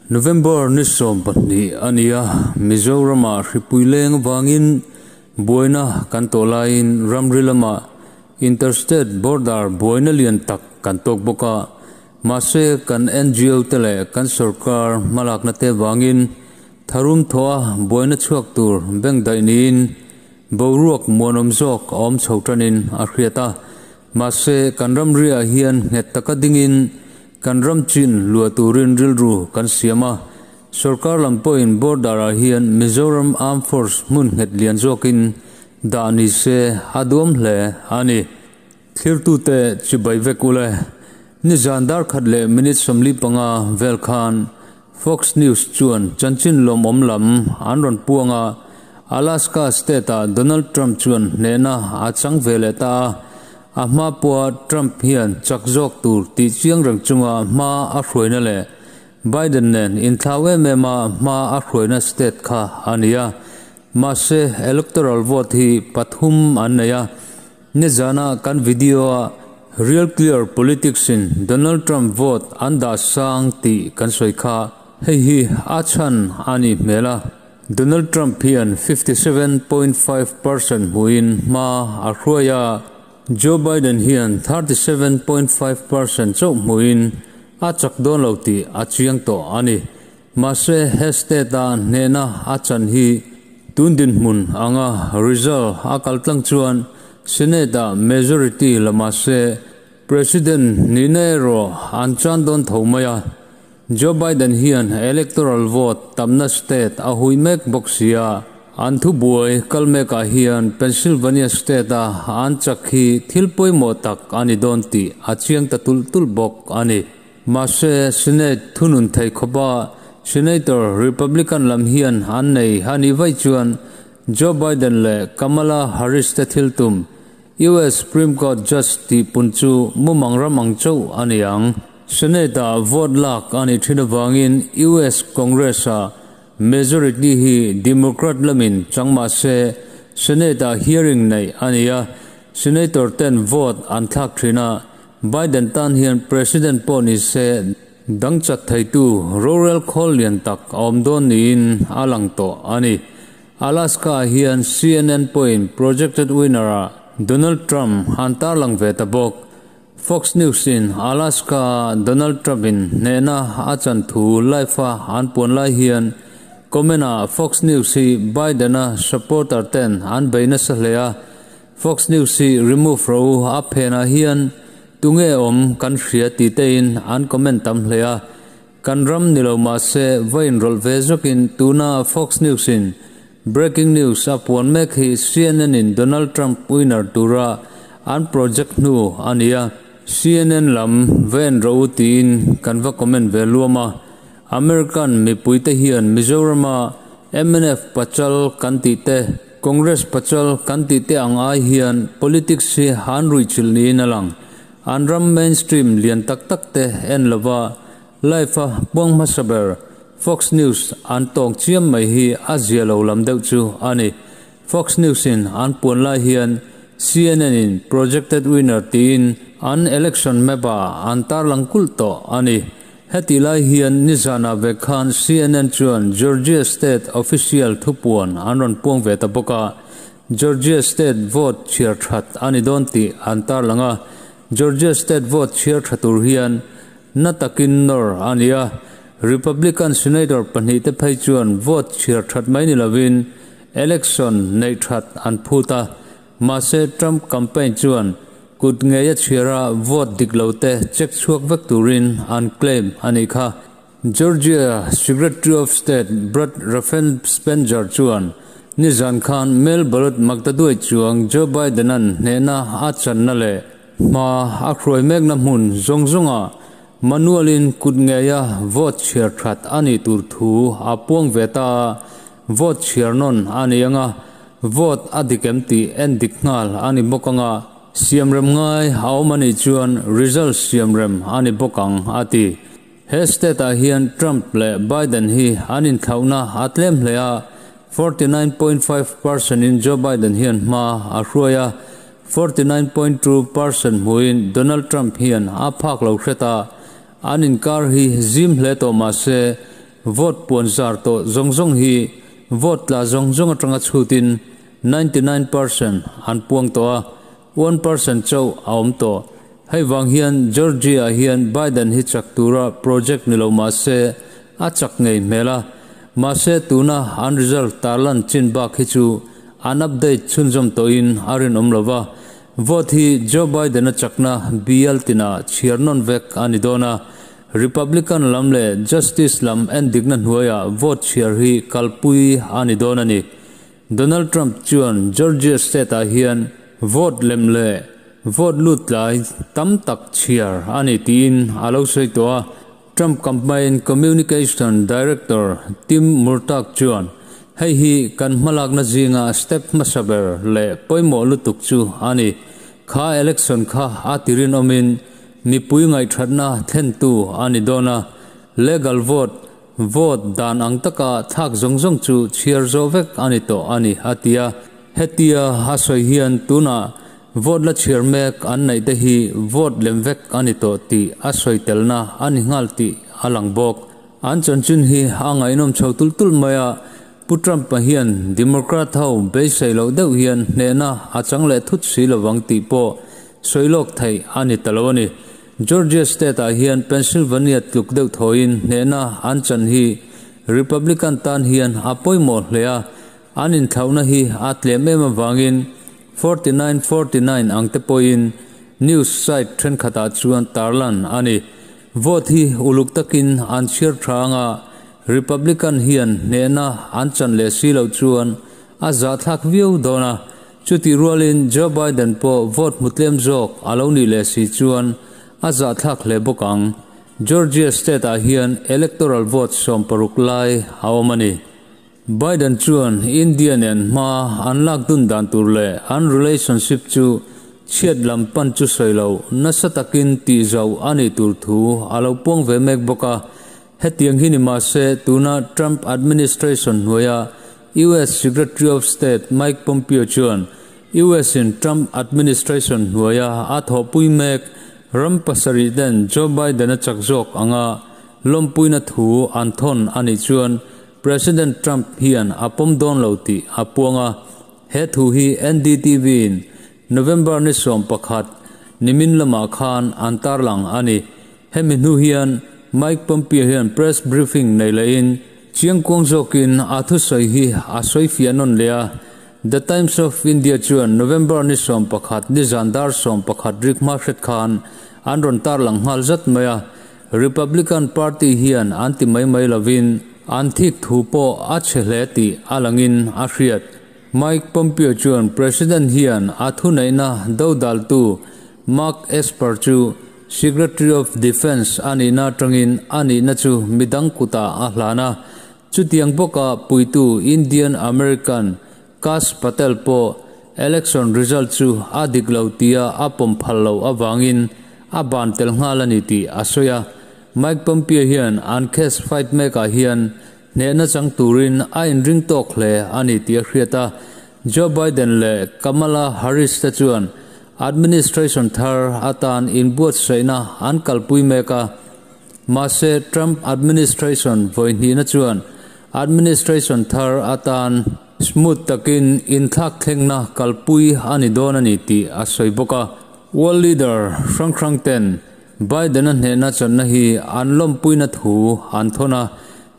November ni 12 a ni a, Mizoramah hripui leng avangin buaina kan tawh laiin ramri lamah interstate border buaina lian tak kan tawk bawk a, mahse kan NGO te leh kan sorkar hmalakna te vangin tharum thawha buaina chhuak tur bengdaih niin boruak muanawm zawk a awm chho tanin a hriat a, mahse kan ramriah hian nghet taka dingin kan ram chin luah turin rilru kan siam a, sorkar lam pawhin border-ah hian Mizoram Armed Force hmun nghet lian zawkin dah ni se a duam hle a ni. Thlirtute chibai vek ule. Nizan dar khat leh minute 45 vel khan Fox News chuan chanchin lawmawm lam an rawn puang a, Alaska state-ah Donald Trump chuan hnehna a chang ve leh ta a, a hma pawha Trump hian chak zawk tur tih chiang reng chunga hma a hruaina leh Biden nen inthlau em em a hma a hruaina state kha a ni a. Mahse, electoral vote hi pathum an nei a. Nizana kan video-a Real Clear Politics-in Donald Trump vote an dah sang tih kan sawi kha hei hi a chhan a nih hmel a. Donald Trump hian 57.5% hmuhin hma a hruai a, Joe Biden hian 37.5% chauh hmuhin a chak dawn lo tih a chiang tawh a ni. Mahse, he state-a hnehna a chan hi tun dinhmun anga result a kal tlang chuan Senate-a majority la mah se President nihna erawh an chan dawn tho mai a. Joe Biden hian electoral vote tamna state a hui mek bawk si a, an thubuai kal mekah hian Pennsylvania state-a an chak hi thil pawimawh tak a ni dawn tih a chiang ta tulh tulh bawk a ni. Mahse, Senate thunun thei khawpa Senator Republican lam hian an nei a nih vaih chuan Joe Biden leh Kamala Harris te thil tum US Supreme Court Judge tih pun chu mumang ram ang chauh a ni ang. Senate-ah vote lak a nih thin avangin US Congress-ah majority hi Democrat lamin chang mah se Senate-ah hearing neih a ni a, Senator ten vote an thlak thin a, Biden tan hian President pawh ni se dang chat theitu rorel khawl lian tak a awm dawn niin a lang tawh a ni. Alaska-ah hian CNN pawhin projected winner-ah Donald Trump an tarlang ve ta bawk. Fox News-in Alaska-a Donald Trump-in hnehna a chan thu live-a an puan lai hian comment-ah Fox News hi Biden-a supporter ten an bei nasa hle a, Fox News hi remove rawh u a phenah hian tunge awm kan hria tih tein an comment tam hle a, kan ram ni lo mah se va inrawlh ve zawkin tuna Fox News-in Breaking news a puan mek hi CNN-in Donald Trump winner tura an project hnu a ni a, CNN lam va en rawh u tiin kan va comment ve luam a, American mipuite hian Mizorama mnf pachal kan tih te, Congress pachal kan tih te ang ai hian politics hi han ruihchilh niin a lang. An ram mainstream lian tak tak te en lova live-a puang hmasa ber Fox News an tawng chiam mai hi a zia lo lam deuh chu a ni. Fox News in an puan lai hian CNN in projected winner tiin an election map ah an tarlang kulh tawh a ni. Heti lai hian nizanah vek khan CNN chuan Georgia state official thupuan an rawn puang ve ta bawk a, Georgia state vote chhiar that a ni dawn tih an tarlang a. Georgia state vote chhiar tha tur hian Na takin nawr a ni a, Republican Senator pahnihte phei chuan vote chhiar that mai ni lovin election neih that an phut a, mahse Trump campaign chuan kut ngei a chhiar a vote dik lo te check chhuak vek turin an claim a nih kha. Georgia Secretary of State Brad Raffensperger chuan nizan khan mail ballot maktaduai chuang Joe Biden-a'n hnehna a channa leh Hma a hruai mekna hmun zawng zawngah manual-in kut ngeia vote chhiar that a nih tur thu a puang ve ta a, vote chhiar nawn a ni ang a, vote a dik em tih en dik nghal a ni bawk ang a, siamrem ngai a awm a nih chuan result siamrem a ni bawk ang, a ti. He state-ah hian Trump leh Biden hi an inthlauhna a tlem hle a, 49.5 percent in Joe Biden hian hma a hruai a, 49.2 percent hmuin Donald Trump hian a phak lo hret a, an inkar hi zim hle tawh mah se vote puan zar tawh zawng zawng hi vote tla zawng zawng atanga chhutin 99% an puang tawh a, 1% chauh a awm tawh. Hei vang hian Georgia hian Biden hi chak tura project ni lo mah se a chak ngei hmel a, mahse tuna an result tarlan chin bak hi chu an update chhunzawm tawhin a rinawm lo va. Vote hi Joe Biden-a chakna bial tinah chhiar nawn vek a ni dawn a, Republican lam leh Justice lam endikna hnuaiah vote chhiar hi kalpui a ni dawn a ni. Donald Trump chuan Georgia state-ah hian vote lem leh vote lut tlai tam tak chhiar a ni tiin a lo sawi tawh a. Trump campaign communication director Tim Murtaugh chuan hei hi kan hmalakna zinga step hmasa ber leh pawimawh lutuk chu a ni. Kha election kha a tirinawmin mipui ngaihthatna thlentu a ni dawn a, legal vote, vote dan ang taka thlak zawng zawng chu chhiar zawh vek a ni tawh a ni, a ti a. Hetia a sawi hian tunah vote la chhiar mek an neih te hi vote lem vek a ni tawh tih a sawi telna a ni nghal tih a lang bawk. An chanchin hi a ngaihnawm chho tulh tulh mai a, Pu Trump-a hian Democrat ho beisei loh deuh hian hnehna a chang leh thut si lovang tih pawh sawi lawk theih a ni ta lo a ni. Georgia state-ah hian Pennsylvania tluk deuh thawiin hnehna an chan hi Republican tan hian a pawimawh hle a, an inthlauhna hi a tlem em avangin 49, 49 ang te pawhin news site thenkhatah chuan tarlan a ni. Vote hi uluk takin an chhiar tha anga Republican hian hnehna an chan leh si loh chuan a zahthlak viau dawn a, chutih rualin Joe Biden pawh vote hmu tlem zawk a lo nih leh si chuan a zahthlak hle bawk ang. Georgia state-ah hian electoral vote 16 lai a awm a ni. Biden chuan India nen hma an lak dun dan tur leh an relationship chu chhiat lam pan chu sawi lo nasa takin tih zauh a nih tur thu a lo puang ve mek bawk a. Hetiang hi ni mah se tuna Trump administration hnuaia US Secretary of State Mike Pompeo chuan US in Trump administration hnuaia a thawhpui mek ram pasarih ten Joe Biden-a chak zawk anga lawmpuina thu an thawn a nih chuan President Trump hian a pawm dawn lo tih a puang a. He thu hi NDTV in November ni 11 nimin lamah khan an tarlang a ni. Hemi hnu hian Mike Pompeo hian press briefing nei lehin chiangkuang zawkin a thusawi hi a sawi fiah nawn leh a. The Times of India chuan November ni 11 ni zan dar 11 rik hma hret khan an rawn tarlang nghal zat mai a. Republican Party hian an ti mai mai lovin an thik thu pawh a chhe hle tih a langin a hriat. Mike Pompeo chuan President hian a thuneihna dodaltu Mark Esper chu Secretary of Defence a nihna atangin a nihna chu midang kutah a hlan a. Chutiang bawka puitu Indian American Kash Patel pawh election result chu a dik lo tia a pawm phal loh avangin a ban tel nghal a ni tih a sawi a. Mike Pompeo hian an case fight mekah hian hnehna chang turin a inring tawk hle a ni tih a hriat a. Joe Biden leh Kamala Harris te chuan administration thar atan inbuatsaihna an kalpui mek a. Mahse Trump administration vawi hnihna chuan administration thar atan smooth takin inthlak thlengna kalpui a ni dawn a ni tih a sawi bawk a. World leader hrang hrang ten Biden-a hnehna channa hi an lawmpuina thu an thawn a.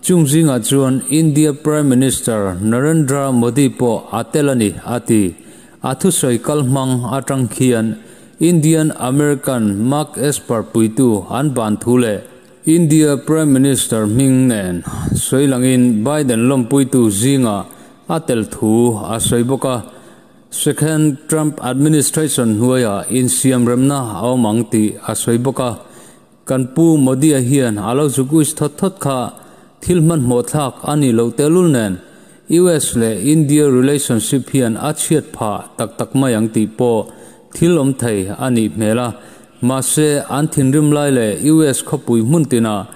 Chung zingah chuan India Prime Minister Narendra Modi pawh a tel a ni, a ti. A thusawi kal hmang atang khian Indian American Mark Esper puitu an ban thu leh India Prime Minister hming nen sawi langin Biden lawmpuitu zingah a tel thu a sawi bawk a. Second Trump administration hnuaiah insiam remna a awm ang tih a sawi bawk a. Kan Pu Modi-a hian a lo zuk uis thawt thawt kha thil hmanhmawh thlak a nih loh tehlul nen US leh India relationship hian a chhiat phah tak tak mai ang tih pawh thil awm thei a nih hmel a. Mahse, an thinrim lai leh US khawpui hmun tinah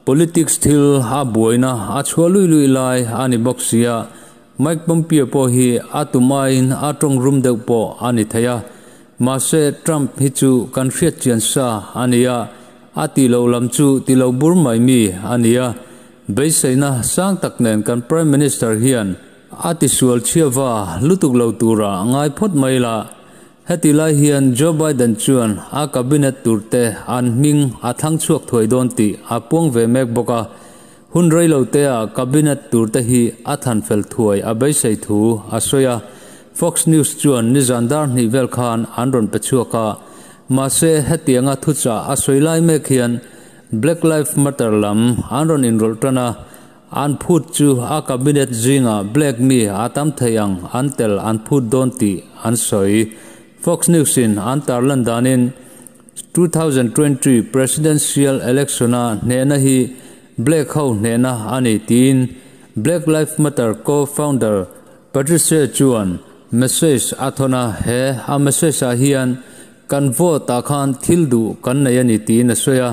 politics thil a buaina a chhuah luih luih lai a ni bawk sia. Mike Pompeo pawh hi a tum aiin a tawng rum deuh pawh a ni thei a. Mahse, Trump hi chu kan hriat chian sa a ni a, a tih loh lam chu ti lo bur mai mi a ni a. Beiseina sang tak nen kan Prime Minister hian a tisual chhiava lutuk lo tura ngai phawt mai ila. Heti lai hian Joe Biden chuan a cabinet turte an hming a thlang chhuak thuai dawn tih a puang ve mek bawk a. Hun rei lo tea cabinet turte hi a than fel thuai a beisei thu a sawi a. Fox News chuan nizan dar hnih vel khan an rawn pe chhuak a. Mahse hetianga thuchah a sawi lai mek hian Black Lives Matter lam an rawn inrawlh tan a. An phut chu a cabinet zinga black mi a tam thei ang an tel an phut dawn tih an sawi. Fox News in an tarlan danin 2020 presidential election-a hnehna hi black ho hnehna a ni tiin Black Lives Matter co-founder Patricia chuan message a thawn a, he a message-ah hian kan vote-ah khan thil duh kan nei a ni tiin a sawi a.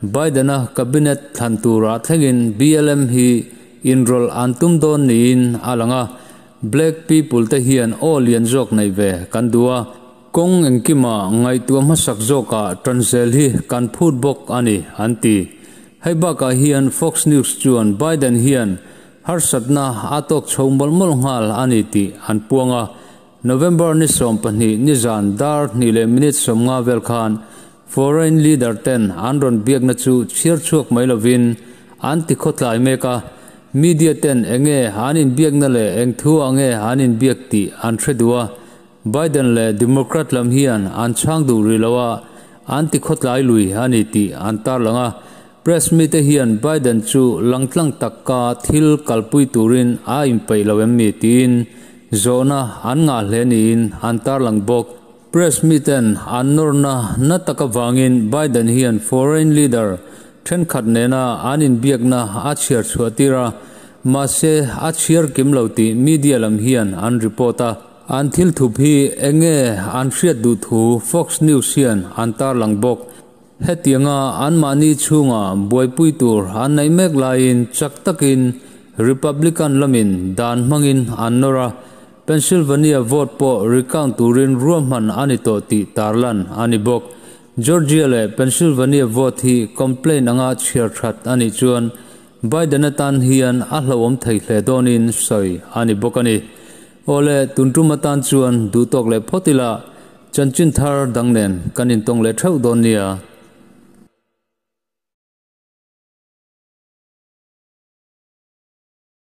Biden-a cabinet thlan turah thlengin BLM hi inrawlh an tum dawn niin a lang a. Black people te hian aw lian zawk nei ve kan duh a, kawng engkima ngaihtuah hmasak zawkah tan zel hi kan phut bawk a ni, an ti. Hei bakah hian Fox News chuan Biden hian harsatna a tawk chho mawlh mawlh nghal a ni tih an puang a. November ni 12 nizan dar hnih leh minute 50 vel khan foreign leader ten an rawn biakna chu chhiar chhuak mai lovin an ti khawtlai mek a. Media ten enge an inbiakna leh eng thu ange an inbiak tih an hre duh a. Biden leh Democrat lam hian an chhang duh rih lo a, an ti khawtlai lui a ni tih an tarlang a. Press mite hian Biden chu langtlang taka thil kalpui turin a inpeih lo em mi tiin zawhna an ngah hle niin an tarlang bawk. Press miten an nawrna na tak avangin Biden hian foreign leader thenkhat nena an inbiakna a chhiar chhuah tir a, mahse a chhiar kim lo tih media lam hian an report a. An thil thup hi enge an hriat duh thu Fox News hian an tarlang bawk. Hetianga an mahni chhunga buaipui tur an nei mek laiin chak takin Republican lamin dan hmangin an nawr a. Pennsylvania vote pawh recount turin ruahman a ni tawh tih tarlan a ni bawk. Georgia leh Pennsylvania vote hi complaint anga chhiar that a nih chuan Biden atan hian a hlauhawm thei hle dawnin sawi a ni bawk a ni. Awle tuntum atan chuan duhtawk leh phawt ila chanchin thar dang nen kan intawng leh theuh dawn nia.